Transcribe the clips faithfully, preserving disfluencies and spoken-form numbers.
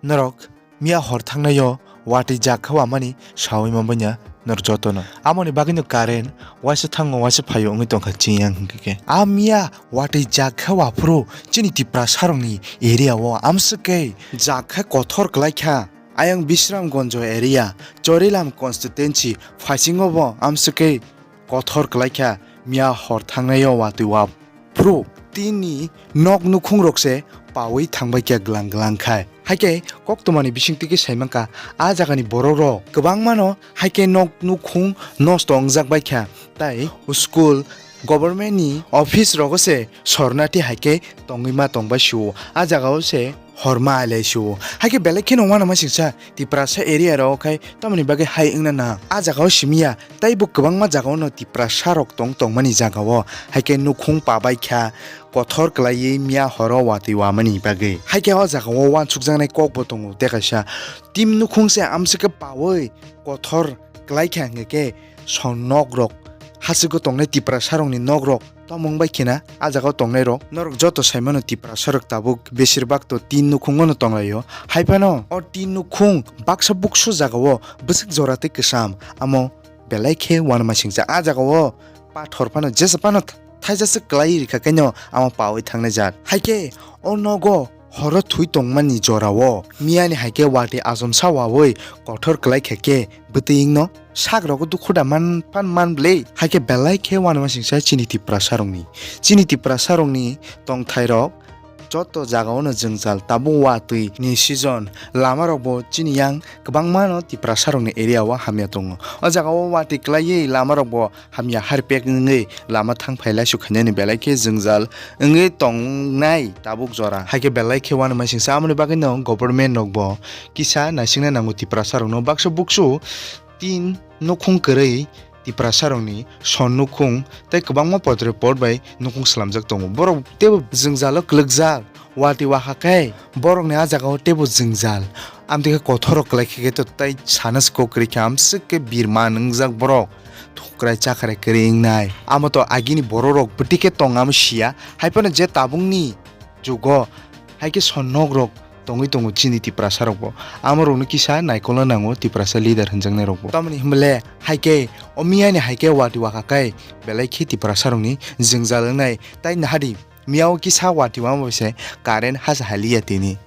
Norok miya hor thangnaio watwi jak khe wamani saui manbaina norok jotono. Amoni bagwino current waisa thango waisa phaio wngwi tongkha chiyang hinkhe khe. A miya watwi jak khe waphuru chini Tiprasarokni area o amswk khe jak khe kothor kwlaikha. Ayang Bisramganj area, Chorilam constituency phaisingo bo amswk khe kothor kwlaikha miya hor thangnaio watwi wa phuru tini nok nukhung rok se pawi thangbai khe glang glang khai. Haikhe koktwmani bisingtwi khe saimankha a jagani borok rok kwbangmano haikhe nok nukhung nosto wngjak baikha tei school government ni office rogo se sornathi haikhe tongwi ma tongbai sio a jagao se horma ailai sio. Haikhe belai kheno uanama singsa Tiprasa area rok khai tamoni bagwi hai wngna nang. A jagao simiya tei bo kwbangma jagao no Tiprasa rok tong tongmani jagao haikhe nukhung pabai kha kothor kwlaiwi miya horo watwi wamani bagwi. Haikhe o jagao uansukjaknai kok bo tongo tei kaisa tim nukhung se amswk khe pawi kothor kwlai kha hinkhe khe son nok rok hachwgo tongnai Tiprasa rokni nok rok Tamo wngbai khena a jagao tongnai rok norok joto saimano Tiprasa rok tabuk besir bak to tin nukhungo no tonglaio. Haiphano o tin nukhung baksa buksu jagao bwswk jora tei kwcham amo belai khe uanama singcha. A jagao pathor phano jesa phano thaijasa kwlai rikha kaino amo pawi thangnai jat. Haikhe o nogo horo thwi tongmani jorao miyani haikhe watwi achomsa wawi kothor kwlai kha khe bwtwi wngno sak rogo dukhu da man pan man bwlwi. Haikhe belai khe uanama singsa chini Tiprasa rokni. Chini Tiprasa rokni tongthai rok joto jagao no jwngjal tabuk watwi ni season lama rokbo chini yang kwbangma no Tiprasa rokni area o hamya tongo. O jagao watwi kwlaiwi lama rokbo hamya harpek wngwi lama thang phai laisu khainani belai khe jwngjal wngwi tongnai tabuk jora. Haikhe belai khe uanama singsa amoni bagwi no government rokbo kisa naisingna nango Tiprasa rokno baksa buksu tin nukhung kwrwi Tiprasa rokni son nukhung tei kwbangma potre pot bai nukhung swlamjak tongo. Borok teibo jwngjalo kwlwkjak. Watwi wakha khe borokni a jagao teibo jwngjal. Amtwi khe kothorrok kwlai khe khe to tei sana se kok kwrwi khe amswk khe birman wngjak borok. Thukrai chakrai kwrwi wngnai. Amo to agini bororok bwtwi khe tong amo siya. Haiphano je tabukni jugo hai khe son nok rok tongwi tongo chini Tiprasa rokbo. Amo rokno kisa naikolna nango Tiprasa leader hwnjaknai rokbo. Tamoni hwnba le hai khe o miyani hai khe watwi wakha khe belai khe Tiprasa rokni jwngjal wngnai. Tai nahadi. Miyao kisa watwi wama bai se current hasa haliya tini.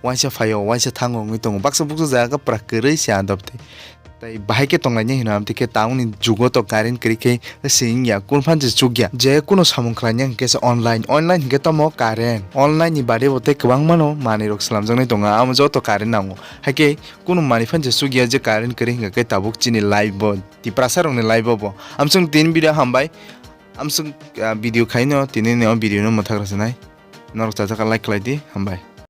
Waisa phaio, waisa thango wngwi tongo. Baksa buksa jaga pura kwrwi se adop tei. Tai bahai khe tonglainai hino amtwi khe town ni jugo to current kwrwi khe se wngya, kun phan se chukya. Je kuno samung khlaina hwnkhe se online. Online hwnkhe tamo current. Online ni bade bo tei kwbangmano manwi rok swlamjaknai tongo. Amo joto current nango. Haikhe kuno manwi phan se chukya je current kwrwi hwnkhe tabuk chini life bo. Tiprasa rokni life bo bo. Amswng tini video hambai. Amswk, ah, video khaino tini ni o video no mwthak rwchanai. Norok chajak like khlai di, hambai.